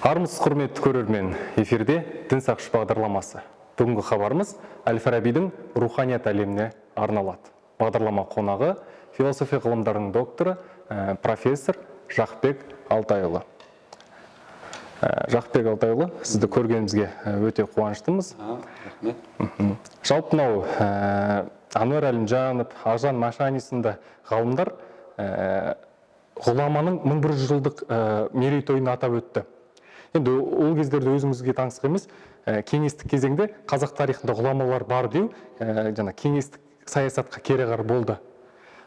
Армысыз, құрметті көрермен! Эфирде «Дін сақшы» бағдарламасы. Бүгінгі хабарымыз Әл-Фарабидің руханият әлеміне арналады. Бағдарлама қонағы – философия ғылымдарының докторы, профессор Жақыпбек Алтайұлы. Жақыпбек Алтайұлы, сізді көргенімізге өте қуаныштымыз. Рахмет. Жалпы мынау Әнуар Әлімжанов, Ақжан Машани сынды ғалымдар ғұламаның 1100 жылдық мерейтойын атап өтті. Енді ол кездерде өзіңізге таңсық емес, кеңестік кезеңде қазақ тарихында ғұламалар бар деу жаңа кеңестік саясатқа кереғар болды.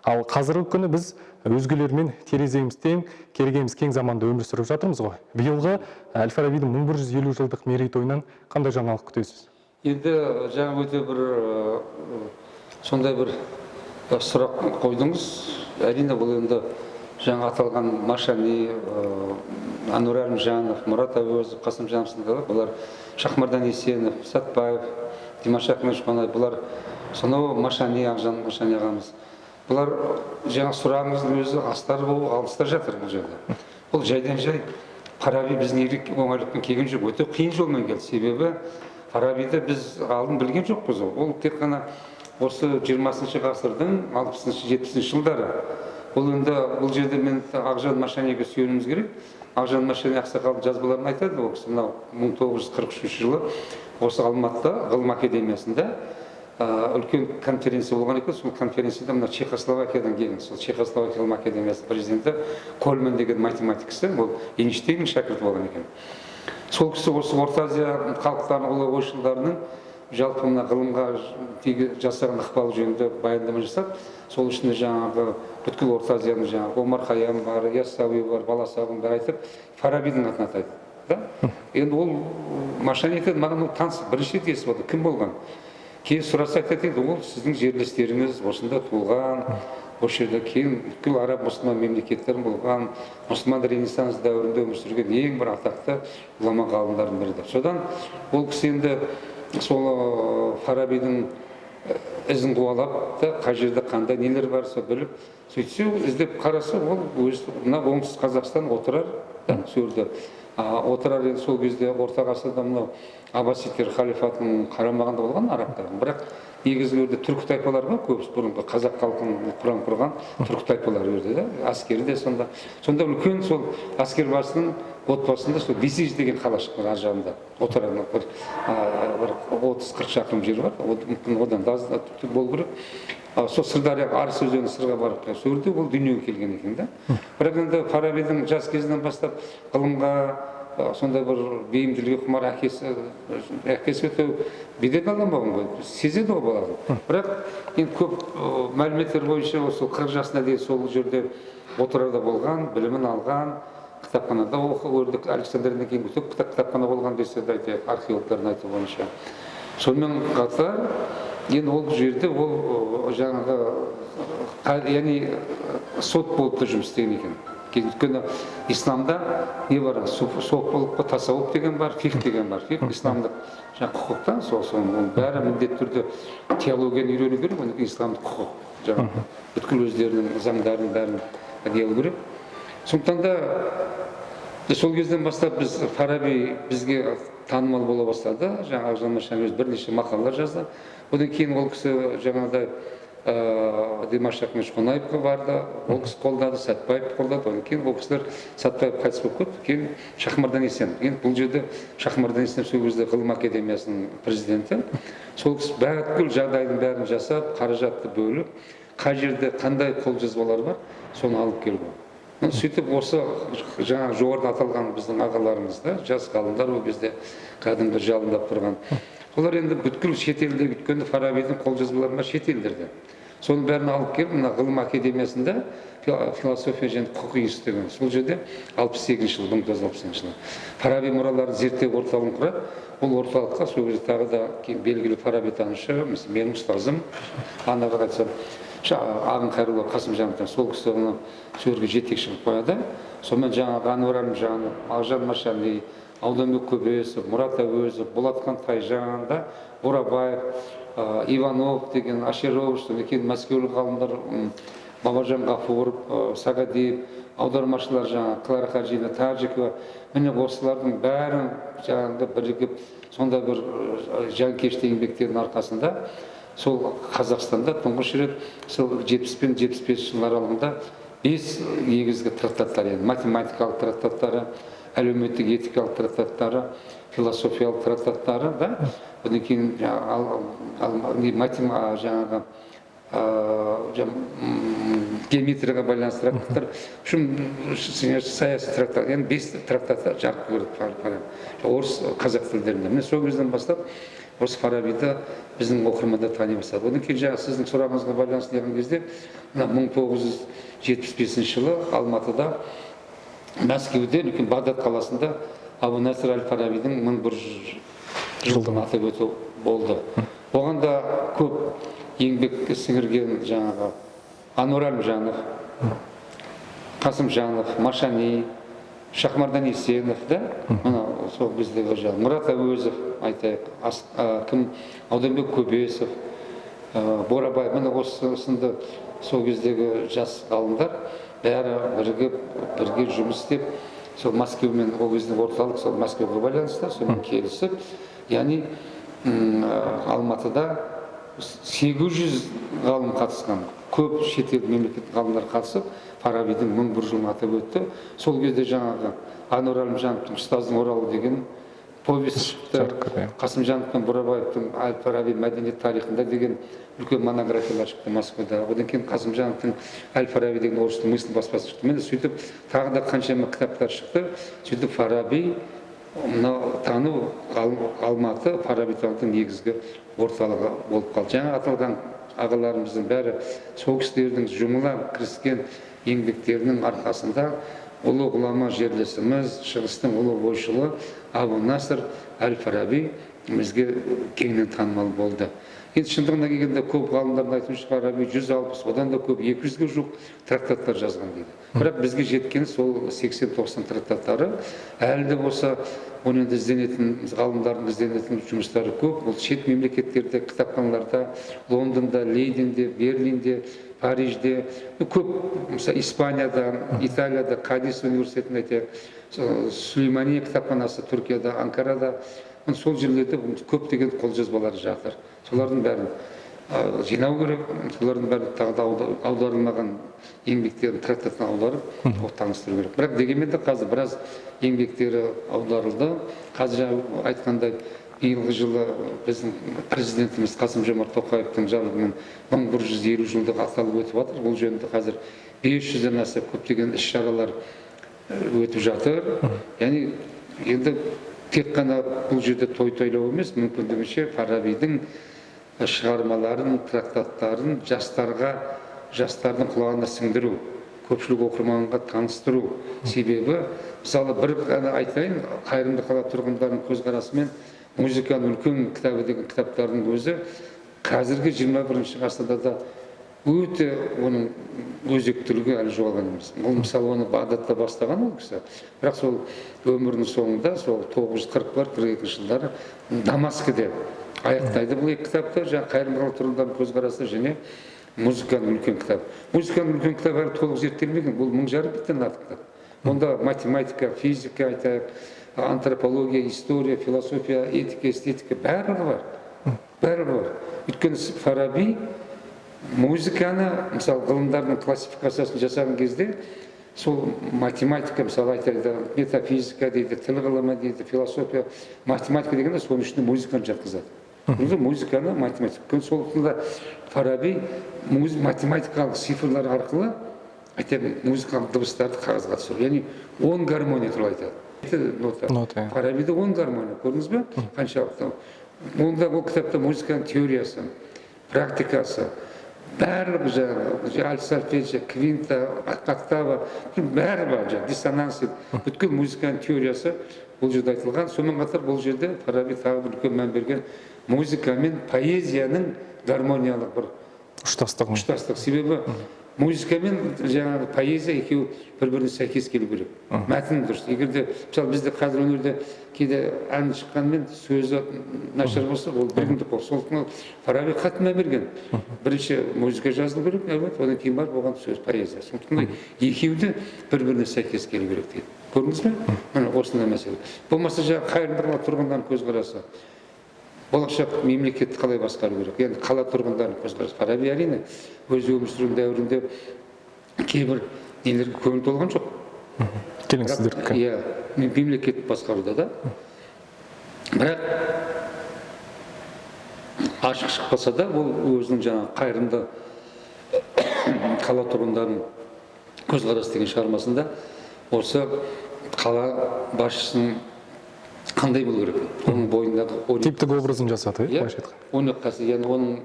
Ал қазіргі күні біз өзгелермен тереземіз тең, керегеміз кең заманда өмір сүріп жатырмыз ғой. Биылғы Әл-Фарабидің 1150 жылдық мерейтойынан қандай жаңалық күтесіз? Енді жаңа өте бір сондай бір сұрақ қойдыңыз. Әрине, бұл енді жаңа аталған Машани, Әнуар Әлімжанов, Мұрат Әуезов, Қасымжанов сынды бұлар, Шахмардан Есенов, Сәтбаев, Димаш Ахметович Қонаев, бұлар сонау Машани, Ақжан Машани ағамыз. Бұлар жаңа сұрағыңыздың өзі астары болып алыста жатыр бұл жерде. Бұл жайдан жай Фараби біздің елге оңайлықпен келген жоқ, өте қиын жолмен келді. Себебі Фарабиді біз алдын білген жоқпыз. Ол тек қана осы 20-шы ғасырдың 60-шы, 70-ші жылдары. Бұл енді бұл жерде мен Ақжан Машаниге сүйенуіміз керек. Ақжан Машани ақсақалдың жазбаларын айтады. Ол кісі мынау 1943 жылы осы Алматыда ғылым академиясында үлкен конференция болған екен. Сол конференцияда мына Чехословакиядан келген, сол Чехословакия ғылым академиясының президенті Кольман деген математик кісі, ол Эйнштейннің шәкірті болған екен. Сол кісі осы Орта Азия халықтарының ұлы ойшылдарының жалпы мына ғылымға жасаған ықпалы жөнінде баяндама жасап, сол ішінде жаңағы бүткіл Орта Азияның жаңағы Омар Хайям бар, Яссауи бар, Баласағұн бәрі айтып, Фарабидің атын атайды да. Енді ол Машани айтады: «Маған ол таныс, бірінші рет естіп отыр, кім болған?» Кейін сұраса, айтады енді: «Ол сіздің жерлестеріңіз, осында туылған, осы жерде, кейін бүткіл араб мұсылман мемлекеттері болған, мұсылман ренессанс дәуірінде өмір сүрген ең бір атақты ғұлама ғалымдардың бірі», – деп. Содан ол кісі енді сол Фарабидің ізін қуалап та, қай жерде қандай нелер бар, сол біліп, сөйтсе, іздеп қараса, ол өзі мына Оңтүстік Қазақстан, Отырар да, сол жерде. Отырар енді сол кезде орта ғасырда мынау Аббасидтер халифатының қарамағында болған арабтардың. Бірақ негізгі жерде түркі тайпалары ғой көбісі, бұрынғы қазақ халқының құрам құрған түркі тайпалары ол жерде да, әскері де сонда. Сонда үлкен сол әскербасының отбасында сол Бесиж деген қалашық бар, ар жағында Отырардан бір 30-40 шақырым жер бар, мүмкін одан да аз болу керек. Сол Сырдария, Арыс өзені Сырға барып, сол жерде ол дүниеге келген екен да. Бірақ енді Фарабидің жас кезінен бастап ғылымға сондай бір бейімділігі құмар. Әкесі өте беделді адам болған ғой, сезеді ғой баланы. Бірақ енді көп мәліметтер бойынша осы 40 жасына дейін сол жерде, Отырарда болған, білімін алған, кітапханада оқып. Ол жерде Александриядан кейін өте кітапхана болған десе де айтайық, археологтардың айтуы бойынша. Сонымен қатар енді ол жерде ол жаңағы яғни сот болып та жұмыс істеген екен. Өйткені исламда не бар? Софылық, тасауып деген бар, фиқһ деген бар. Фиқһ исламдық жаңағы құқықта, сол соның бәрі міндетті түрде теологияны үйрену керек, одан кейін исламдық құқық, жаңағы бүткіл өздерінің заңдарын бәрін не қылу керек. Сондықтан да сол кезден бастап біз Фараби бізге танымал бола бастады. Жаңағы Ақжан Машани өзі бірнеше мақалалар жазды. Одан кейін ол кісі жаңағыдай Димаш Ахметович Қонаевқа барды, ол кісі қолдады, Сәтбаев қолдады. Одан кейін ол кісілер, Сәтбаев қайтыс болып кетті, кейін Шахмардан Есенов. Енді бұл жерде Шахмардан Есенов сол кезде ғылым академиясының президенті. Сол кісі бүткіл жағдайдың бәрін жасап, қаражатты бөліп, қай жерде қандай қолжазбалар бар, соны алып келді. Сөйтіп осы жаңағы жоғарыда аталған біздің ағаларымыз да, жас ғалымдар, ол кезде кәдімгі жалындап тұрған, олар енді бүткіл шетелде, өйткені Фарабидің қолжазбалары бар шетелдерде, соның бәрін алып келіп, мына ғылым академиясында философия және құқық институты деген, сол жерде 68-жылы, 1968 жылы Фараби мұраларын зерттеу орталығын құрады. Ол орталыққа сол кезде тағы да белгілі фарабитанушы, менің ұстазым, анығы айтсам, Ағын Қайролла Қасымжанов, сол кісі оны сол жерге жетекші қылып қояды. Сонымен жаңағы Әнуар Әлімжанов, Ақжан Машани, Ауданбек Көбесов, Мұрат Әуезов, Болатхан Тайжан да, Бурабаев, Иванов деген, Ашерович, содан кейін мәскеулік ғалымдар, Бабажан Ғафуров, Сағадиев. аудармашылар жаңағы Клара Хаджиевна Тажикова, міне осылардың бәрін жаңағыда бірігіп сондай бір жанкешті еңбектерінің арқасында сол Қазақстанда тұңғыш рет сол 70 пен 75 жыл аралығында 5 негізгі трактаттар, яғни математикалық трактаттары, әлеуметтік этикалық трактаттары, философиялық трактаттары да, одан кейін жаңағы геометрияға байланысты трактаттар, саяси трактат, яғни 5 трактат жарық көрді орыс қазақ тілдерінде. Міне сол кезден бастап осы Фарабиді біздің оқырмандар тани бастады. Одан кейін жаңағы сіздің сұрағыңызға байланысты келген кезде мына 1975 жылы Алматыда, Мәскеуде, үлкен Бағдат қаласында Абу Насыр әл Фарабидің 1100 жылдығын атап өту болды. Оған да көп еңбек сіңірген жаңағы Ануар Әлімжанов, Қасымжанов, Машани, Шахмардан Есенов да, мына сол кездегі жаңағы Мұрат Әуезов айтайық, кім, Ауданбек Көбесов, Борабай, міне осы сынды сол кездегі жас ғалымдар бәрі бірігіп, бірге жұмыс істеп, сол Мәскеумен, ол кездің орталық сол Мәскеуге байланысты, сонымен келісіп, яғни Алматыда 800 ғалым қатысқан, көп шетел мемлекет ғалымдар қатысып, Фарабидің 1100 жылын атап өтті. Сол кезде жаңағы Ануар Әлімжановтың «Ұстаздың оралуы» деген повесть шықты, Қасымжанов пен Бурабаевтың әл Фараби мәдениет тарихында деген үлкен монографиялар шықты Москвада. Одан кейін Қасымжановтың әл Фараби деген орыстың «Мысль» баспасы шықты. Міне сөйтіп тағы да қаншама кітаптар шықты. Сөйтіп Фараби мынау тану, Алматы Фараби танудың негізгі орталығы болып қалды. Жаңа аталған ағаларымыздың бәрі сол кісілердің жұмыла кіріскен еңбектерінің арқасында ұлы ғұлама жерлесіміз, шығыстың ұлы ойшылы Абу Насыр әл Фараби бізге кеңінен танымал болды. Енді шындығына келгенде көп ғалымдардың айтуынша, Фараби 160, одан да көп, 200-ге жуық трактаттар жазған дейді. Бірақ бізге жеткен сол 80-90 трактаттары. Әлі де болса оны енді ізденетін, ғалымдардың ізденетін жұмыстары көп. Ол шет мемлекеттерде, кітапханаларда, Лондонда, Лейденде, Берлинде, Парижде, көп, мысалы, Испанияда, Италияда, Кадис университетінде айтайық, Сүлеймания кітапханасы Түркияда, Анкарада, сол жерлерде көптеген қолжазбалар жатыр. Солардың бәрін жинау керек, солардың бәрін тағы да аударылмаған еңбектерін, трактатын аударып таныстыру керек. Бірақ дегенмен де қазір біраз еңбектері аударылды. Қазір жаңа айтқандай, биылғы жылы біздің президентіміз Қасым Жомарт Тоқаевтың жарлығымен 1150 жылдық аталып өтіп жатыр. Бұл жөнінде қазір 500-ден аса көптеген іс шаралар өтіп жатыр. Яғни енді тек қана бұл жерде той тойлау емес, мүмкіндігінше Фарабидің шығармаларын, трактаттарын жастарға, жастардың құлағына сіңдіру, көпшілік оқырманға таныстыру. Себебі, мысалы, бір ғана айтайын, «Қайырымды қала тұрғындарының көзқарасымен музыканың үлкен кітабы» деген кітаптардың өзі қазіргі 21 ғасырда да өте оның өзектілігі әлі жоғалған емес. Ол, мысалы, оны Бағдатта бастаған ол кісі, бірақ сол өмірінің соңында, сол 941, 42 жылдары Дамаскіде аяқтайды бұл екі кітапты, жаңағы «Қайырымды қала тұрғындарының көзқарасы» және «Музыканың үлкен кітабы». «Музыканың үлкен кітабы» әлі толық зерттелмеген, бұл 1500 беттен артық кітап. Онда математика, физика айтайық, антропология, история, философия, этика, эстетика, барлығы бар, барлығы бар. Өйткені Фараби музыканы, мысалы, ғылымдардың классификациясын жасаған кезде сол математика, мысалы, айтады, метафизика дейді, тіл ғылымы дейді, философия, математика дегенде соның ішіне музыканы жатқызады. Көрдіңіз бе? Музыканы математика. Өйткені сондықтан да Фараби математикалық цифрлар арқылы айтады, музыкалық дыбыстарды қағазға түсіру, яғни 10 гармония туралы айтады, нота. Нота, иә. Фарабиде 10 гармония, көрдіңіз бе, қаншалықты. Онда ол кітапта музыканың теориясы, практикасы, барлығы, жаңағы альт, сольфеджио, квинта, октава, бәрі бар, жаңағы диссонанс, бүткіл музыканың теориясы бұл жерде айтылған. Сонымен қатар бұл жерде Фараби тағы бір үлкен мән берген музыка мен поэзияның гармониялық бір ұштастығын. Ұштастық. Себебі Музыка мен жаңағы поэзия екеуі бір біріне сәйкес келу керек. Мәтін дұрыс. Егер де мысалы бізде қазір өнерде кейде ән шыққанымен сөзі нашар болса, ол бір күндік ол. Сондықтан Фараби қатты мән берген. Бірінші музыка жазылу керек, әлбетте, одан кейін барып оған сөз, поэзия. Сондықтан екеуі де бір біріне сәйкес келу керек дейді. Көрдіңіз бе? Міне осындай мәселе. Болмаса жаңағы қайырымды қала тұрғындарының көзқарасы. Болашақ мемлекетті қалай басқару керек? Енді қала тұрғындарының көзқарасы. Фараби әрине өз өмір сүрген дәуірінде кейбір нелерге көңіл толған жоқ. Келеңсіздікке. Иә, мемлекет басқаруда да. Бірақ ашық шықпаса да, ол өзінің жаңағы қайырымды қала тұрғындарының көзқарасы деген шығармасында осы қала басшысының қандай болу керек, оның бойындағы типтік образын жасады, иә, былайша айтқанда. 12 қасиет, яғни оның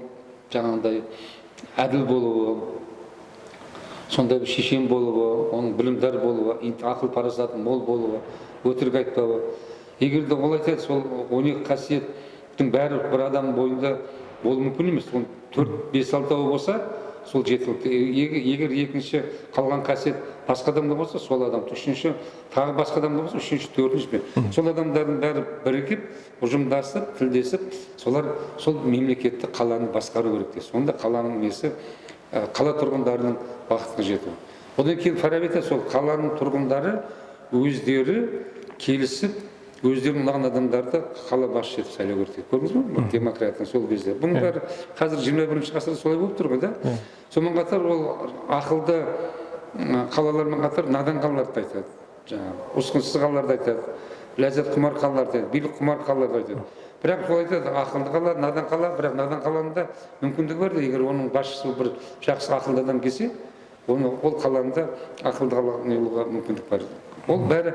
жаңағындай әділ болуы, сондай бір шешен болуы, оның білімдар болуы, ақыл парасаты мол болуы, өтірік айтпауы. Егер де ол айтады, сол 12 қасиеттің бәрі бір адамның бойында болуы мүмкін емес. Оның 4, 5, 6-ауы болса, сол жеткілікті. Егер екінші қалған қасиет басқа адамда болса, сол адам, үшінші тағы басқа адамда болса, үшінші, төртінші. Сол адамдардың бәрі бірігіп, ұжымдасып, тілдесіп, солар сол мемлекетті, қаланы басқару керек дейді. Сонда қаланың несі, қала тұрғындарының бақытына жету. Одан кейін Фараби айтады, сол қаланың тұрғындары өздері келісіп, өздерінің ұнаған адамдарды қала басшысы етіп сайлау керек дейді. Көрдіңіз бе? Демократияның сол кезде. Бұның бәрі қазір 21 ғасырда солай болып тұр ғой да. Сонымен қатар ол ақылды қалалармен қатар надан қалаларды айтады. Жаңағы ұсқынсыз қалаларды айтады, ләззат құмар қалаларды айтады, билік құмар қалаларды айтады. Бірақ ол айтады, ақылды қала, надан қала, бірақ надан қаланың да мүмкіндігі бар. Егер оның басшысы бір жақсы ақылды адам келсе, оны ол қаланы да ақылды қала қылуға мүмкіндік бар. Ол бәрі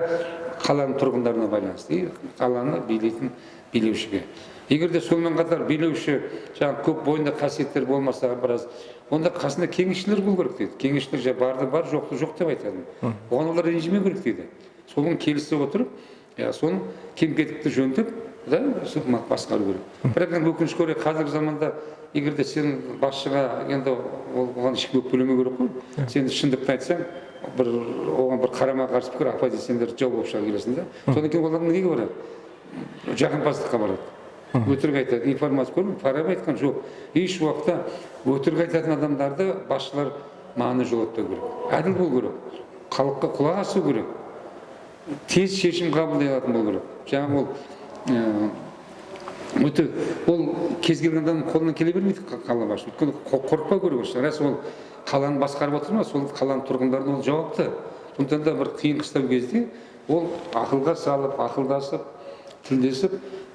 қаланың тұрғындарына байланысты, и қаланы билейтін билеушіге. Егер де сонымен қатар билеуші жаңағы көп бойында қасиеттер болмаса біраз, онда қасында кеңесшілер болу керек дейді. Кеңесшілер жаңа барды бар, жоқты жоқ деп айтады. Оған олар ренжімеу керек дейді. Соның келісе отырып, соның кем кетікті жөндеп, да, басқару керек. Бірақ енді өкінішке орай қазіргі заманда егер де сен басшыға енді оған ешкім өкпелемеу керек қой. Сен шындықты айтсаң, бір оған бір қарама қарсы пікір оппозиционер жау болып шыға келесің да. Содан кейін олар неге барады? Жағымпаздыққа барады. Өтірік айтады, информация көрмей, Фараби айтқан жоқ. Еш уақытта өтірік айтатын адамдарды басшылар маңына жолатпау керек. Әділ болу керек. Халыққа құлақ асу керек. Тез шешім қабылдай алатын болу керек. Жаңағы ол өте ол кез келген адамның қолынан келе бермейді қала басшысы. Өйткені қорықпау керек. Рас, ол қаланы басқарып отыр ма, сол қаланың тұрғындарына ол жауапты. Сондықтан да бір қиын қыстау кезде ол ақылға салып, ақылдасып, тілдесіп,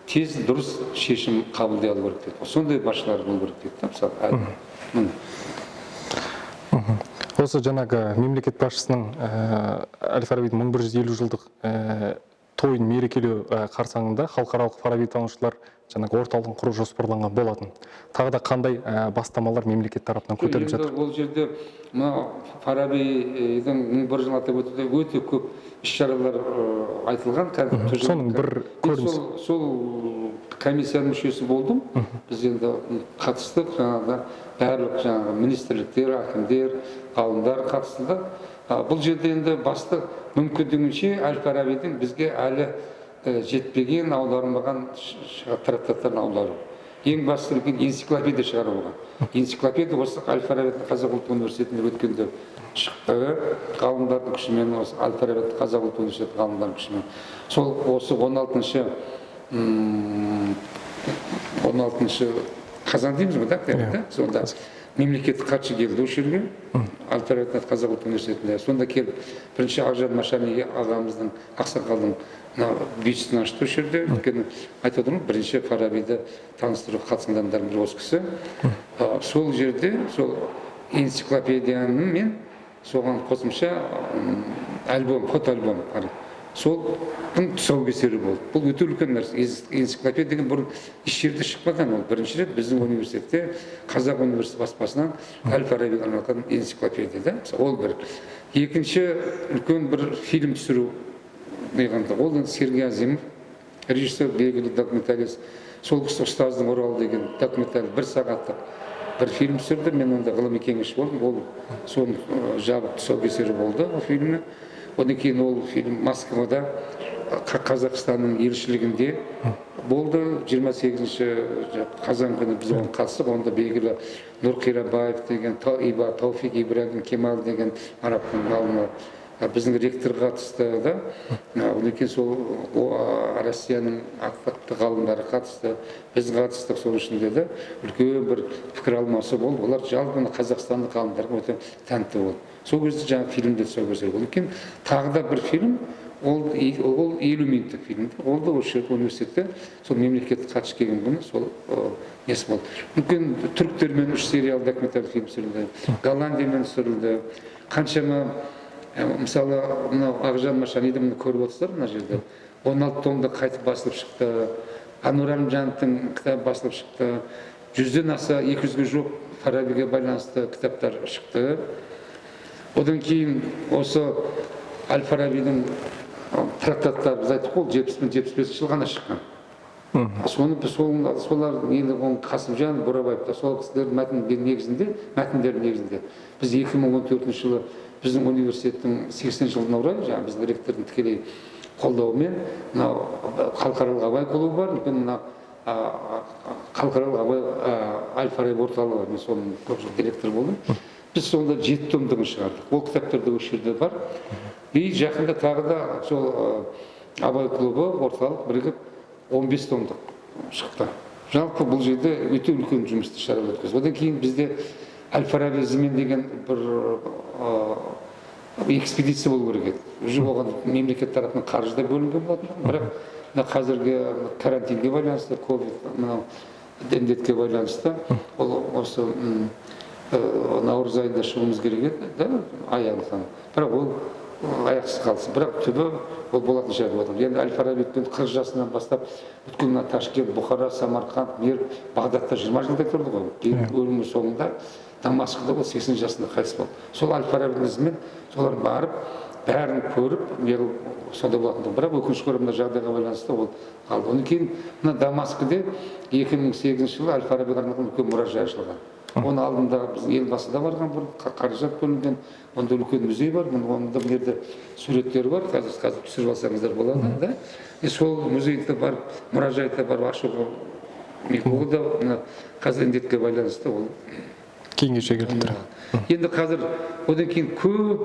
тез дұрыс шешім қабылдай алу керек дейді. Сондай басшылар болу керек дейді да, мысалы. Міне. Осы жаңағы мемлекет басшысының Әл-Фарабидің 1150 жылдық тойын мерекелеу қарсаңында халықаралық Фараби танушылар жаңағы орталығын құру жоспарланған болатын. Тағы да қандай бастамалар мемлекет тарапынан көтеріліп жатыр? Ол жерде мына Фарабидің 1001 жыл атап өтуде өте көп іс-шаралар айтылған. Соның бір көрінісі. Сол комиссияның мүшесі болдым. Біз енді қатыстық, жаңағы барлық жаңағы министрліктер, әкімдер, ғалымдар қатысты да. Бұл жерде енді басты мүмкіндігінше Әл-Фарабидің бізге әлі жетпеген, аударылмаған трактаттарын аудару. Ең басты үлкен энциклопедия шығару болған. Энциклопедия осы Әл-Фарабидің Қазақ ұлттық университетінде өткенде шықты. Ғалымдардың күшімен, осы Әл-Фарабидің Қазақ ұлттық университеті ғалымдарының күшімен. Сол осы 16 қазан дейміз ғой, да, да? Сонда мемлекеттік хатшы келді осы жерге, Әл-Фарабидің Қазақ ұлттық университетінде. Сонда келіп бірінші Ақжан Машани ағамыздың, ақсақалдың мына бюстін ашты осы жерде. Өйткені айтып отырмын, бірінші Фарабиді таныстыруға қатысқан адамдардың бірі осы кісі. Сол жерде сол энциклопедияны мен соған қосымша альбом, фотоальбом бар. Солдың тұсаукесері болды. Бұл өте үлкен нәрсе. Энциклопедия деген бұрын еш жерде шықпаған. Ол бірінші рет біздің университетте, Қазақ университеті баспасынан Әл-Фарабиге арналған энциклопедия да. Ол бір. Екінші үлкен бір фильм түсіру неғанды. Ол енді Сергей Азимов, режиссер, белгілі документалист. Сол кісі «Ұстаздың Оралы» деген документаль бір сағаттық бір фильм түсірді, мен онда ғылыми кеңесші болдым. Ол соның жабық тұсаукесері болды ол фильмнің. Одан кейін ол фильм Москвада Қазақстанның елшілігінде болды. 28 қазан күні біз оған қатыстық. Онда белгілі Нұр Қирабаев деген, Тауфик Ибрагим Кемал деген арабтың ғалымы, біздің ректор қатысты да. Одан кейін сол Россияның атақты ғалымдары қатысты, біз қатыстық. Соның ішінде де үлкен бір пікір алмасу болды. Олар жалпы қазақстандық ғалымдарға өте тәнті болды. Сол кезде жаңағы фильмде тұсаукесер болды. Кейін тағы да бір фильм, ол 50 минуттық фильм. Ол да осы жерде университетте сол мемлекеттік хатшы келген күні сол несі болды. Үлкен түріктермен 3 сериал документальды фильм түсірілді, Голландиямен түсірілді. Қаншама, мысалы, мынау Ақжан Машаниді міне көріп отырсыздар мына жерде. 16 томда қайтып басылып шықты. Ануар Әлімжановтың кітабы басылып шықты. 100-ден аса, 200-ге жуық Фарабиге байланысты кітаптар шықты. Одан кейін осы Әл Фарабидің трактаттары, біз айттық қой, ол 70 пен 75 жыл ғана шыққан. Соны солар енді оның Қасымжан Бурабаев та сол кісілердің мәтіндері негізінде біз 2014 жылы біздің университеттің 80 жылдығына орай жаңағы біздің ректордың тікелей қолдауымен мынау халықаралық Абай клубы бар, үлкен мына халықаралық Абай Әл Фараби орталығы бар, мен соның көп жыл директоры болдым. Біз сонда 7 томдығын шығардық. Ол кітаптар да осы жерде бар. И жақында тағы да сол Абай клубы орталық бірігіп 15 томдық шықты. Жалпы бұл жерде өте үлкен жұмысты шаралар өткізді. Одан кейін бізде Әл Фараби ізімен деген бір экспедиция болу керек еді. Уже оған мемлекет тарапынан қаржы да бөлінген болатын. Бірақ мына қазіргі карантинге байланысты, ковид мынау індетке байланысты ол осы наурыз айында шығуымыз керек еді да, аяғынан. Бірақ ол аяқсыз қалсын. Бірақ түбі ол болатын шығар деп отырмын. Енді Әл Фараби 40 жасынан бастап бүткіл мына Ташкент, Бұхара, Самарқанд, Мерв, Бағдатта 20 жылдай тұрды ғой. Кейін өлімінің соңында Дамаскіде ол 80 жасында қайтыс болды. Сол Әл Фарабидің ізімен солар барып, бәрін көріп, сонда болатын. Бірақ өкінішке орай мына жағдайға байланысты ол қалды. Одан кейін мына Дамаскіде 2008 жылы Әл Фарабиға арналған үлкен мұражай ашылған. Оның алдында біздің елбасы да барған, бұрын қаражат бөлінген, онда үлкен музей бар, онда мына жерде суреттері бар, қазір түсіріп алсаңыздар болады да. И сол музейді барып, мұражайды барып ашуға ол да мына қазір індетке байланысты ол кейінге шегеріліп тұр. Енді қазір одан кейін көп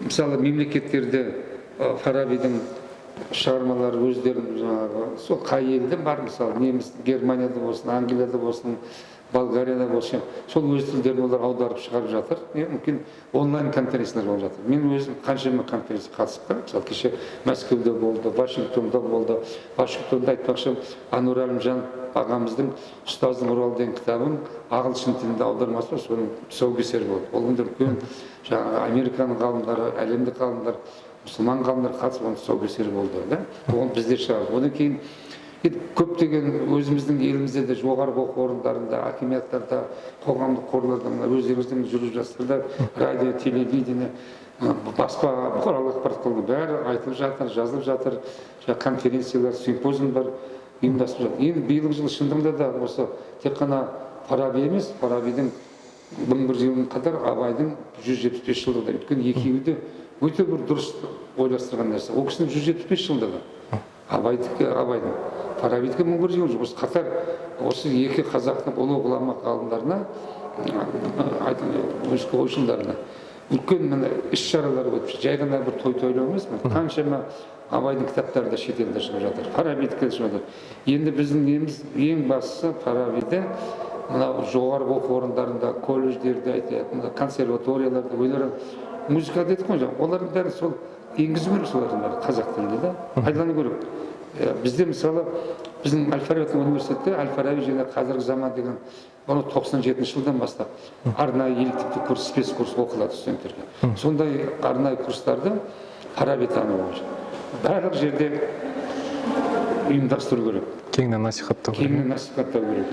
мысалы мемлекеттерде Фарабидің шығармалары өздерінің жаңағы сол қай елде бар, мысалы неміс, Германияда болсын, Англияда болсын, Болгарияда болсын, сол өз тілдерін олар аударып шығарып жатыр. Мүмкін онлайн конференциялар болып жатыр. Мен өзім қаншама конференция қатысып, мысалы кеше Мәскеуде болды, Вашингтонда болды. Вашингтонда айтпақшы, Ануар Әлімжанов ағамыздың «Ұстаздың Оралы» деген кітабын ағылшын тілінде аудармасы бар, соның тұсаукесері болды. Ол енді үлкен жаңағы Американың ғалымдары, әлемдік ғалымдар, мұсылман ғалымдар қатысып, оның тұсаукесері болды да. Оны біздер шығардық. Одан кейін көптеген өзіміздің елімізде де жоғарғы оқу орындарында, акиматтарда, қоғамдық қорларда, мына өздеріңіздің жүріп жатсыздар, радио, телевидение, баспа, бұқаралық ақпарат құралдарының бәрі айтылып жатыр, жазылып жатыр, жаңа конференциялар, симпозиумдар ұйымдастырып жатыр. Енді биылғы жылы шындығында да осы тек қана Фараби емес, Фарабидің 1001 жылының қатар Абайдың 175 жылдығы да, өйткені екеуі де өте бір дұрыс ойластырған нәрсе. Ол кісінің 175 жылдығы, Абайдікі, Абайдың, Фарабидікі 1001 жыл. Осы қатар осы екі қазақтың ұлы ғұлама ғалымдарына, ойшылдарына үлкен міне іс шаралар өтіп, жай ғана бір той тойлау емес, қаншама Абайдың кітаптары да шетелде шығып жатыр, Фарабидікі де шығып жатыр. Енді біздің неміз ең бастысы Фарабиді мынау жоғарғы оқу орындарында, колледждерде айтайық, мына консерваторияларда, өнер музыка дедік қой, жаңа олардың бәрін сол енгізу керек, солардың бәрін қазақ тілінде да пайдалану керек. Бізде мысалы біздің Әл Фараби университетте Әл Фараби және қазіргі заман деген оны 97 жылдан бастап арнайы элективті курс, спецкурс оқылады студенттерге. Сондай арнайы курстарды Фараби тану бойынша барлық жерде ұйымдастыру керек. Кеңінен насихаттау керек. Кеңінен насихаттау керек.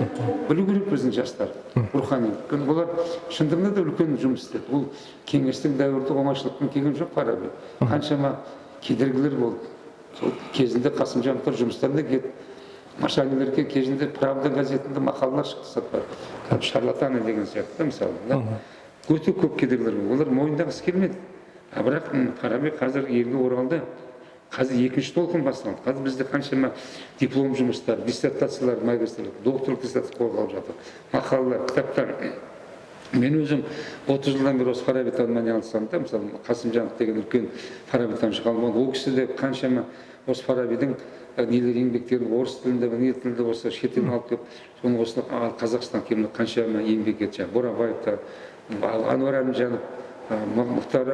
Білу керек біздің жастар рухани. Өйткені олар шындығында да үлкен жұмыс істеді. Ол кеңестік дәуірде оңайшылықпен келген жоқ Фараби. Қаншама кедергілер болды. Сол кезінде Қасымжановтар жұмыстан да кетіп, Машанилерге кезінде «Правда» газетінде мақалалар шықты, сатпа шарлатаны деген сияқты, мысалы, да? Өте көп кедергілер болды, олар мойындағысы келмеді. А бірақ Фараби қазір елге оралды, қазір екінші толқын басталды. Қазір бізде қаншама диплом жұмыстар, диссертациялар, магистрлік, докторлық диссертация қорғалып жатыр, мақалалар, кітаптар. Мен өзім 30 жылдан бері осы Фарабитанумен айналысамын да. Мысалы, Қасымжанов деген үлкен фарабитанушы ғалым болды. Ол кісі де қаншама осы Фарабидің нелер, еңбектерін орыс тілінде, не тілінде, осы шетелден алып келіп, соны осы Қазақстан келіп қаншама еңбек етті. Жаңағы Борабаев та, Ануар Әлімжанов, Мұхтар,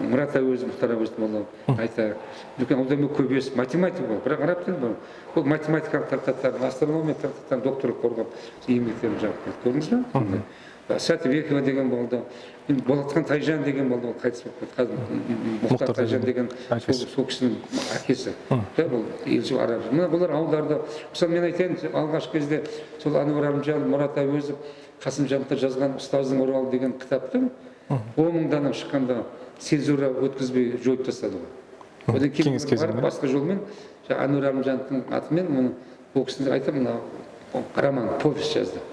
Мұрат Әуезов, Мұхтар Әуезов молда айтайық, үлкен аударма Көбесов, математик ол, бірақ араб тілі бар. Ол математикалық трактаттарын, астрономия трактаттарын докторлық қорғап, еңбектерін жазып келді, көрдіңіз ба? Сәтібекова деген болды, енді Болатхан Тайжан деген болды, ол қайтыс болып кетті қазір. Мұхтар Тайжан деген Әкесі. Сол кісінің әкесі да, бұл елші араб. Мына бұлар аударды. Мысалы, мен айтайын, алғашқы кезде сол Әнуар Әлімжанов, Мұрат Әуезов, Қасымжановтар жазған «Ұстаздың оралы» деген кітаптың 10 000 дана шыққанда цензура өткізбей жойып тастады ғой. Одан кейін Кеңес кезеңінде. барып басқа жолмен жаңа Әнуар Әлімжановтың атымен мұны, ол кісіні айтамын, мына роман, повесть жазды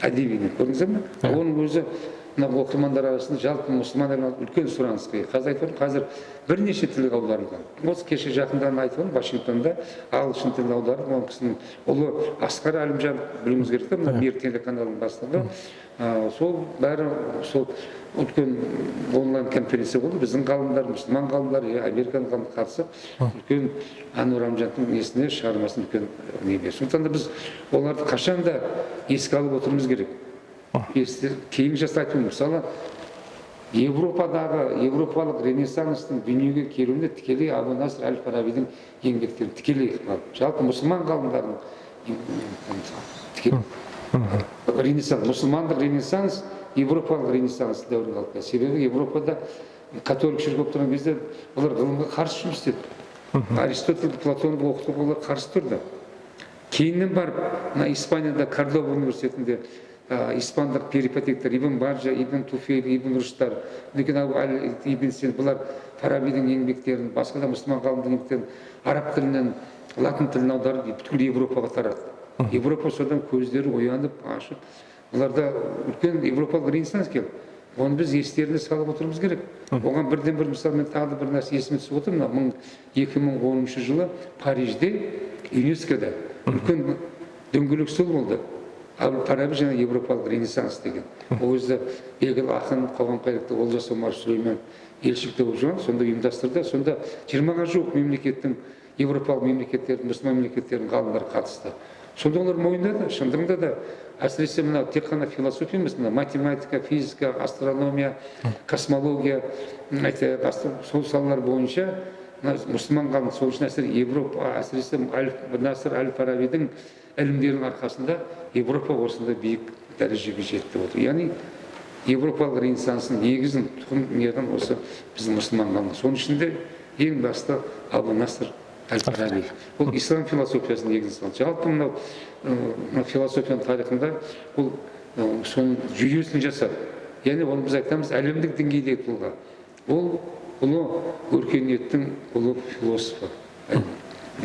әдеби, көрдіңіздер ме? Оның өзі мына оқырмандар арасында, жалпы мұсылман әлемінде үлкен сұранысқа ие. Қазір айтып отырмын, қазір бірнеше тілге аударылған. Осы кеше жақында ғана айтып отырмын, Вашингтонда ағылшын тіліне аударып, ол кісінің ұлы Асқар Әлімжанов, білуіміз керек та, мына Мир телеканалының бастығы. Сол бәрі сол үлкен онлайн конференция болды. Біздің ғалымдар, мұсылман ғалымдар, американ ғалымдар қатысып, үлкен Әнуар Әлімжановтың несіне, шығармасын үлкен не берді. Сондықтан да біз оларды қашан да еске алып отыруымыз керек. Кейінгі жаста айтып, мысалы, Европадағы европалық ренессанстың дүниеге келуіне тікелей Абу Наср әл Фарабидің еңбектері тікелей ықпал, жалпы мұсылман ғалымдарының тікелей ренессанс, мұсылмандық ренессанс европалық ренессанс дәуірін алып келді. Себебі Европада католик шіркеу болып тұрған кезде олар ғылымға қарсы жұмыс істеді. Аристотельді, Платонды оқытуға олар қарсы тұрды. Кейіннен барып мына Испанияда Кордоба университетінде испандық перипатетиктер Ибн Баджа, Ибн Туфейл, Ибн Руштар, одан кейін Абу Али ибн Син, бұлар Фарабидің еңбектерін, басқа да мұсылман ғалымдардың еңбектерін араб тілінен латын тіліне аударып, бүткіл Европаға таратты. Европа содан көздері оянып, ашып, бұларда үлкен европалық ренессанс келді. Оны біз естеріне салып отыруымыз керек. Оған бірден бір мысал, мен тағы да бір нәрсе есіме түсіп отыр. Мына 2010 жылы Парижде, ЮНЕСКО-да үлкен дөңгелек стол болды, Әбу Фараби және европалық ренессанс деген. Ол кезде белгілі ақын, қоғам қайраткері Олжас Омаров Сүлеймен елшілікте болып жүрген, сонда ұйымдастырды. Сонда 20-ға жуық мемлекеттің, европалық мемлекеттердің, мұсылман мемлекеттерінің ғалымдары қатысты. Сонда олар мойындады, шындығында да, әсіресе мына тек қана философия емес, мына математика, физика, астрономия, космология, айтайық, сол салалар бойынша мына мұсылман ғалым, сол үшін әсіресе Европа, әсіресе Насыр әл Фарабидің ілімдерінің арқасында Европа осындай биік дәрежеге жетті деп отыр. Яғни европалық ренессанстың негізін, тұқым неғын осы біздің мұсылман ғалымдар, соның ішінде ең басты Абу Насыр әл Фараби. Ол ислам философиясының негізін салды. Жалпы мынау мына философияның тарихында ол соның жүйесін жасады. Яғни оны біз айтамыз, әлемдік деңгейдегі тұлға, ол ұлы өркениеттің ұлы философы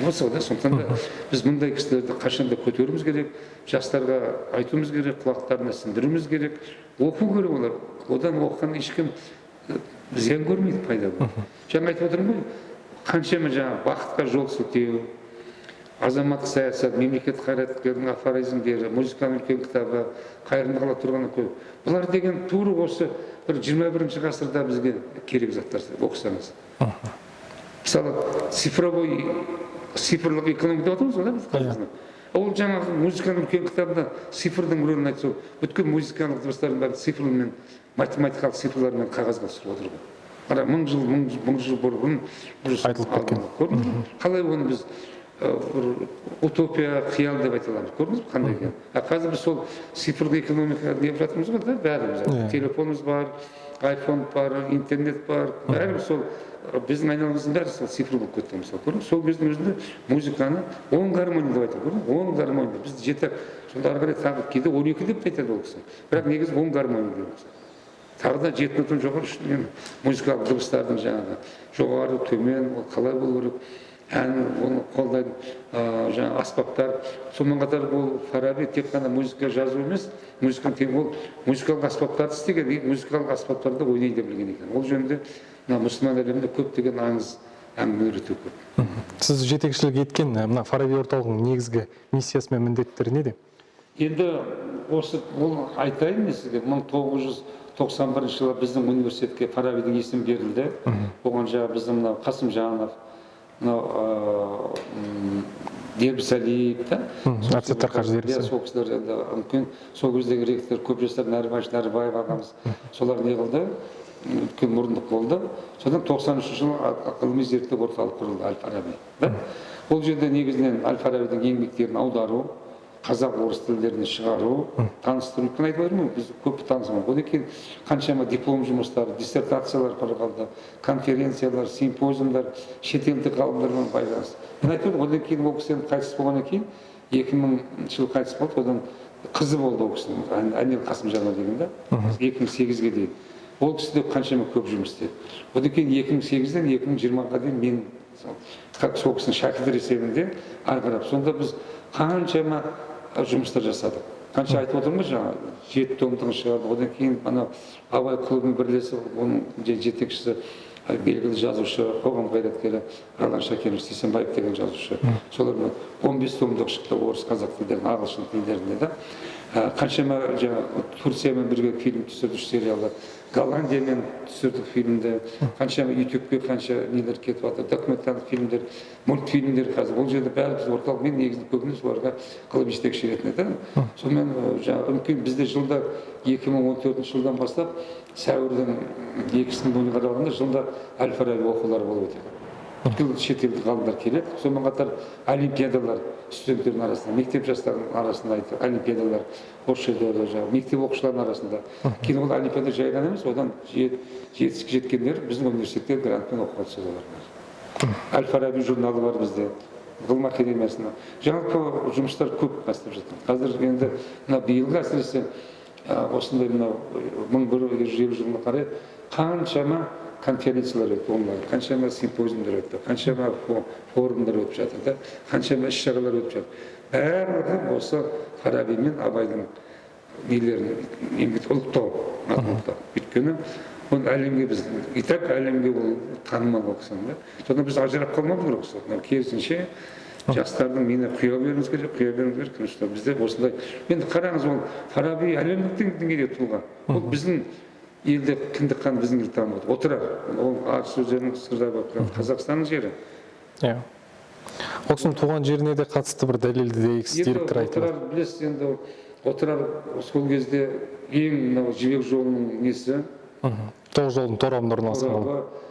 осы да. Сондықтан да біз мұндай кісілерді қашан да көтеруіміз керек, жастарға айтуымыз керек, құлақтарына сіңдіруіміз керек, оқу керек олар. Одан оқыған ешкім зиян көрмейді, пайда болады. Жаңа айтып отырмын ғой, қаншама жаңа бақытқа жол сілтеу, азаматтық саясат, мемлекет қайраткерінің афоризмдері, музыканың үлкен кітабы, қайырымды қала тұрған көп. Бұлар деген тура осы бір 21-ғасырда бізге керек заттар, оқысаңыз. Мысалы, цифровой, цифрлық экономика деп жатырмыз ғой да біз қазір. Ол жаңағы музыканың үлкен кітабында цифрдың рөлін айтса, бүткіл музыкалық дыбыстардың бәрін цифрлмен, математикалық цифрлармен қағазға түсіріп отыр ғой. Қара, мың жыл, мың жыл бұрын уже Айтылып кеткен. Көрдіңіз бе? Қалай оны біз бір утопия, қиял деп айта аламыз? Көрдіңіз бе, қандай екен? А қазір біз сол цифрлық экономика деп жатырмыз ғой да бәріміз. Телефонымыз бар, айфон бар, интернет бар, бәріміз сол біздің айналамыздың бәрі сол цифр болып кетті, мысалы, көрдіңіз. Сол кездің өзінде музыканы 10 гармония деп айтады, көрдіңіз бе? 10 гармония біз жеті, сонда ары қарай тағы кейде 12 деп те айтады ол кісі, бірақ негізі 10 гармония деп ол кісі. Тағы да жеті нотаның жоғары үш, музыкалық дыбыстардың жаңағы жоғары, төмен, ол қалай болу керек. Ән, оны қолдайтын жаңағы аспаптар. Сонымен қатар бұл Фараби тек қана музыка жазу емес, музыканы тек ол музыкалық аспаптарды істеген, музыкалық аспаптарды ойнай да білген екен. Ол жөнінде мына мұсылман әлемінде көптеген аңыз әңгімелер өте көп. Сіз жетекшілік еткен мына Фараби орталығының негізгі миссиясы мен міндеттері неде? Енді осы ол айтайын мен сізге, 1991 жылы біздің университетке Фарабидің есімі берілді. Оған жаңағы біздің мынау Қасымжанов, мынау Дербісалиев та. Әбсаттар қажы Дербісалиев. Сол кісілер енді үлкен, сол кездегі ректор көп жасар Нәрібаевич Нәрібаев ағамыз, солар не қылды, үлкен мұрындық болды. Содан 93 жылы ғылыми зерттеу орталық құрылды әл Фараби да. Ол жерде негізінен әл Фарабидің еңбектерін аудару, қазақ орыс тілдеріне шығару, таныстыру. Өйткені айтып отырмын ғой, біз көп танысамыз. Одан кейін қаншама диплом жұмыстары, диссертациялар қорғалды, конференциялар, симпозиумдар, шетелдік ғалымдармен байланыс. Мен айтып отырмын, одан кейін ол кісі енді қайтыс болғаннан кейін, 2000 жылы қайтыс болды, одан қызы болды ол кісінің, Әнел Қасымжанова деген да, 2008-ге дейін. Ол кісі де қаншама көп жұмыс істеді. Одан кейін 2008-ден 2020-ға дейін мен сол кісінің шәкірті есебінде ары қарап. Сонда біз қаншама жұмыстар жасадық. Қанша айтып отырмын ғой, жаңа 7 томдығын шығардық. Одан кейін анау Абай клубымен бірлесіп, оның жетекшісі белгілі жазушы, қоғам қайраткері Ролан Шакенов Сейсенбаев деген жазушы. Солармен 15 томдық шықты орыс, қазақ тілдерінде, ағылшын тілдерінде да. Қаншама жаңа Турциямен бірге фильм түсірдік, сериалы, Голландиямен түсірдік фильмді, қаншама ютубке қанша нелер кетіп жатыр, документалды фильмдер, мультфильмдер қазір. Ол жерде бәрі біз орталық, мен негізінде көбіне соларға ғылыми жетекші ретінде да. Сонымен жаңа үлкен бізде жылда 2014 жылдан бастап сәуірдің 2-сінің күні қарағанда жылда әл Фараби оқулары болып өтеді. Бүкіл шетелдік ғалымдар келеді. Сонымен қатар олимпиадалар студенттердің арасында, мектеп жастарының арасында айтып, олимпиадалар осы жерде жаңағы мектеп оқушыларының арасында. Кейін ол олимпиада жай ғана емес, одан жетістікке жеткендер біздің университетте грантпен оқуға түседі олар. Әл Фараби журналы бар бізде, ғылым академиясында. Жалпы жұмыстар көп бастап жатыр. Қазір енді мына биылғы әсіресе осындай мынау 1150 жылына қарай қаншама конференциялар өтті онлайн, қаншама симпозиумдар өтті, қаншама форумдар өтіп жатыр да, қаншама іс-шаралар өтіп жатыр. Барлығы осы Фараби мен Абайдың нелерін еңбек ұлықтау, атын ұлықтау. Өйткені оны әлемге біз и так әлемге ол танымал ол кісінің да. Содан біз ажырап қалмауымыз керек осы. Мынау керісінше жастардың мені құя беруіміз керек, құя беруіміз керек. Потому что бізде осындай. Енді қараңыз, ол Фараби әлемдік деңгейде тұлға. Ол біздің елде кіндік қаны біздің елде дамыды. Отырар. Ол Арыс өзенінің сырда болып тұрған Қазақстанның жері. Иә. Ол кісінің туған жеріне де қатысты бір дәлелді Енді деректер айтылады. Отырар, білесіз, енді Отырар сол кезде ең мынау Жібек жолының несі? Тоғыз жолдың торабында орналасқан қала.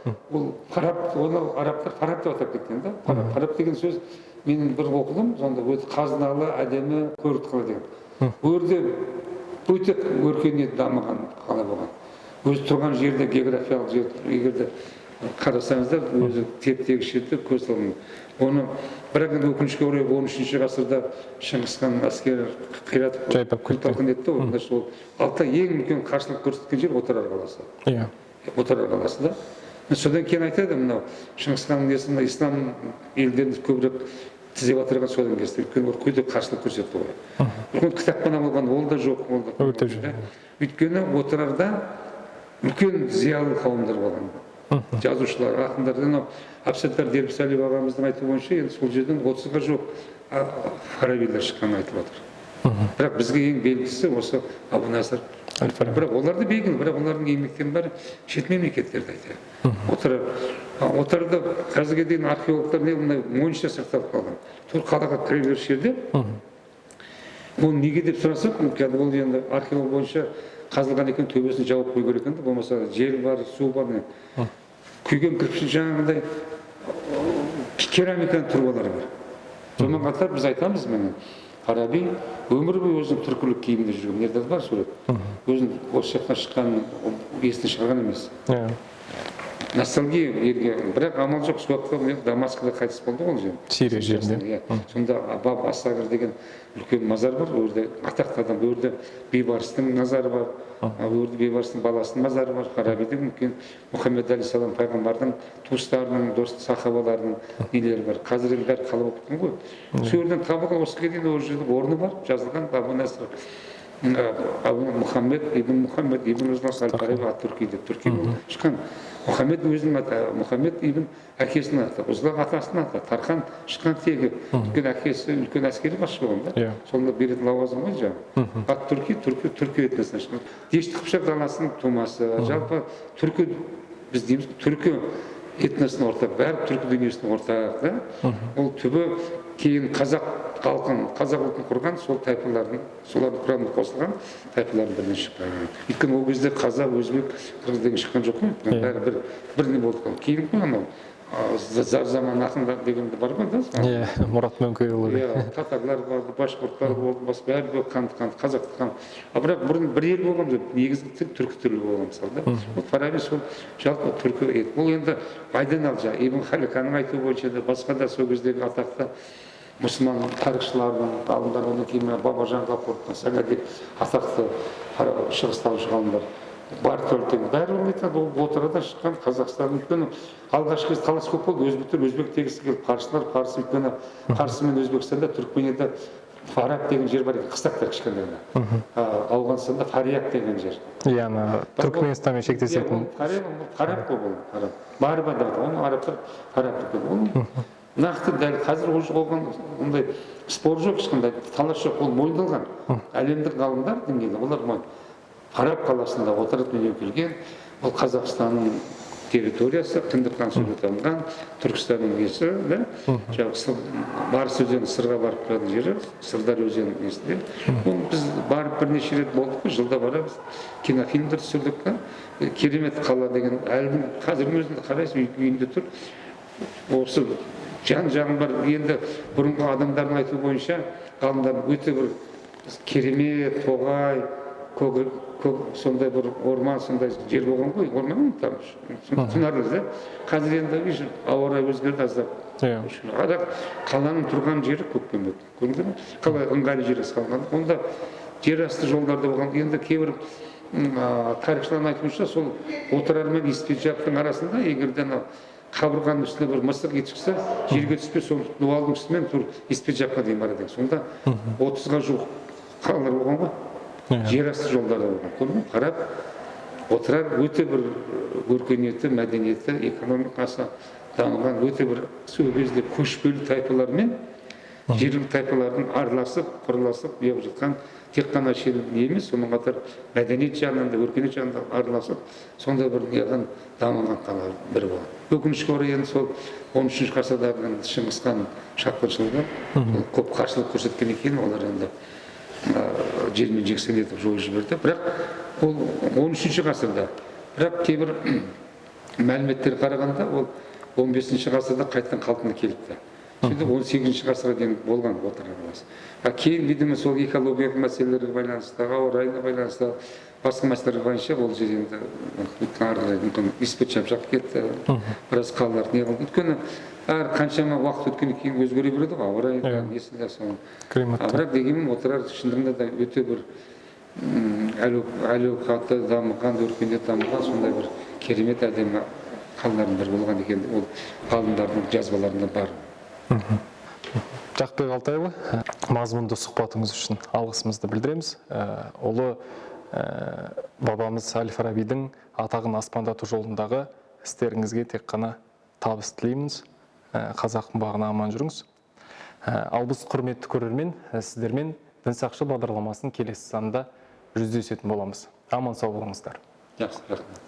Торабы. Ол Фараб, оны арабтар Фараб деп атап кеткен да. Фараб, Фараб деген сөз мен бір оқыдым, сонда өте қазыналы, әдемі көрікті қала деген. Ол жерде өте өркениет дамыған қала болған. Өзі тұрған жерде географиялық жер, егер де қарасаңыздар, өзі теп-тегіс жерде көз салмай. Оны бірақ енді өкінішке орай 13 ғасырда Шыңғыс хан әскері қиратып Жайпап кетті. күл-талқан етті ғой. Значит, ол Алтай ең үлкен қарсылық көрсеткен жер Отырар қаласы. Отырар қаласы да. Содан кейін айтады, мынау Шыңғыс ханның несі, мына ислам елдерін көбірек тізе батырған содан келді. Өйткені ол өте қарсылық көрсетті ғой. Үлкен кітапхана болған, ол да жоқ, ол да Өртеп жіберген. Өйткені Отырарда үлкен зиялы қауымдар болған. Жазушылар, ақындар. Анау Әбсаттар Дербісалиев ағамыздың айтуы бойынша енді сол жерден 30-ға жуық фарабилер шыққаны айтылып жатыр. Бірақ бізге ең белгісі осы Абу Насыр Әл-Фараби. Бірақ олар да белгілі, бірақ олардың еңбектерінің бәрі шет мемлекеттерде айтады. Отырар. Отырарда қазірге дейін археологтар не мына монша сақталып қалған. Тур қалаға кіре беріс жерде. Оны неге деп сұрасақ, кәдімгі ол енді археолог бойынша қазылған екен, төбесін жауып қою керек екен да, болмаса жел бар, су бар, не. Күйген кірпіштің жаңағындай керамиканың трубалары бар. Сонымен қатар біз айтамыз, міне, Фараби өмір бойы өзінің түркілік киімінде жүрген. Мына жерде бар сурет. Өзінің осы жақтан шыққанын есіне шығарған емес. Ностальгия елге, бірақ амал жоқ. Сол уақытта мен Дамаскіде қайтыс болды ғой ол жер. Сирия жерінде. Иә. Сонда Баб Ассагыр деген үлкен мазар бар, ол жерде атақты адам, ол жерде Бейбарыстың мазары бар, ол жерде Бейбарыстың баласының мазары бар, Фарабидің үлкен Мұхаммед алейхиссалам пайғамбардың туыстарының, дос сахабаларының нелері бар. Қазір енді бәрі қала болып кеткен ғой. Сол жерден табылған, осы дейін ол жерде орны бар, жазылған Абу Наср Абу Мұхаммед ибн Мұхаммед ибн Ұзлақ әл Фараби ат Түрки деп, түрки болып шыққан. Мұхаммед өзінің аты, Мұхаммед ибн әкесінің аты, Ұзлақ атасының аты, Тархан шыққан тегі. Үлкен әкесі үлкен әскери басшы болған да. Сонда беретін лауазым ғой жаңағы. Ат Түрки, түркі, түркі этносынан шыққан. Дешті Қыпшақ даласының тумасы. Жалпы түркі, біз дейміз, түркі этносының ортақ, бәрі түркі дүниесінің ортақ да. Ол түбі кейін қазақ халқын, қазақ ұлтын құрған сол тайпалардың, солардың құрамына қосылған тайпалардың бірінен шыққан. Өйткені ол кезде қазақ, өзбек, қырғыз деген шыққан жоқ қой, бәрі бір бір не болды. Кейін ғой анау зар заман ақындар деген бар ғой да. Иә, Мұрат Мөңкеұлы. Иә, татарлар болды, башқұрттар болды, басқа бәрі бір қан, қан, қазақ қан. А бірақ бұрын бір ел болған жоқ, негізгі тіл түркі тілі болған мысалы да. Ол Фараби сол жалпы түркі ет. Бұл енді айдан ал жаңағы Ибн Халиканың айтуы бойынша да, басқа да сол кездегі атақты мұсылман тарихшыларының, ғалымдар, одан кейін мына Бабажан Ғафуровтың, Сағади атақты шығыстанушы ғалымдар, Бартольд, бәрі айтады, ол Отырардан шыққан Қазақстан. Өйткені алғашқы кезде талас көп болды, өзбектер өзбек дегісі келіп, парсылар парсы, өйткені парсы мен Өзбекстанда, Түркменияда Фараб деген жер бар екен, қыстақтар кішкентай ғана. Ауғанстанда Фарияк деген жер. Иә, ана Түркменстанмен шектесетін. Фараб қой бұл, Фараб. Барба деп атады, оны арабтар Фараб деп қойды. Оның нақты дәл қазір уже оған ондай спор жоқ, ешқандай талас жоқ, ол мойындалған. Әлемдік ғалымдар деңгейінде олар мойын. Фараб қаласында Отырар дүниеге келген, ол Қазақстанның территориясы, кіндік қан сурет алынған, Түркістанның несі, да? Жаңағы Барыс өзені Сырға барып тұратын жері, Сырдария өзенінің несінде. Ол біз барып бірнеше рет болдық қой, жылда барамыз, кинофильмдер түсірдік та. Керемет қала деген, әлі қазірдің өзінде қарайсың, үйінде тұр. Осы жан-жағын бар, енді бұрынғы адамдардың айтуы бойынша, ғалымдардың өте бір керемет тоғай, көк, көк, сондай бір орман, сондай жер болған ғой, орман там құнарлы да. Қазір енді видишь, ауа райы өзгерді аздап. Бірақ қаланың тұрған жері көкпеңбек. Көрдіңдер ме? Қалай ыңғайлы жерге салынған. Онда жер асты жолдарда болған. Енді кейбір тарихшылардың айтуынша, сол Отырар мен Испиджаптың арасында егер де анау қабырғаның үстіне бір мысық ит шықса, жерге түспей, сол дуалдың үстімен тур Испиджапқа дейін барады екен. Сонда 30-ға жуық қалалар болған ғой. Жер асты жолдары болған. Көрдің бе? Қарап Отырар өте бір өркениетті, мәдениетті, экономикасы дамыған өте бір сол кезде көшпелі тайпалар мен жергілікті тайпалардың араласып, құраласып неғып жатқан, тек қана не емес, сонымен қатар мәдениет жағынан да, өркениет жағынан да араласып, сондай бір неғылған дамыған қала бірі болған. Өкінішке орай, енді сол 13 ғасырдағы Шыңғыс хан шапқыншылығы көп қарсылық көрсеткеннен кейін олар енді жермен жексен етіп жойып жіберді. Бірақ ол 13 ғасырда, бірақ кейбір мәліметтерге қарағанда, ол 15 ғасырда қайтадан қалпына келіпті. Сөйтіп 18 ғасырға дейін болған Отырар қаласы. А кейін, видимо, сол экологиялық мәселелерге байланысты, ауа райына байланысты, басқа мәселелерге бойынша ол жер енді ары қарай мүмкін Испиджап жаққа кетті, біраз қалалар не қылды. Өйткені әр қаншама уақыт өткеннен кейін өзгере береді ғой ауа райы, несі де соны. Климат. А бірақ дегенмен Отырар шындығында да өте бір әл ауқаты дамыған, өркениет дамыған сондай бір керемет әдемі қалалардың бірі болған екен. Ол ғалымдардың жазбаларында бар. Жақыпбек Алтайұлы, мазмұнды сұхбатыңыз үшін алғысымызды білдіреміз. Ұлы бабамыз әл Фарабидің атағын аспандату жолындағы істеріңізге тек қана табыс тілейміз. Қазақтың бағына аман жүріңіз. Ал біз, құрметті көрермен, сіздермен Дін сақшы бағдарламасының келесі санында жүздесетін боламыз. Аман сау болыңыздар. Жақсы, рахмет.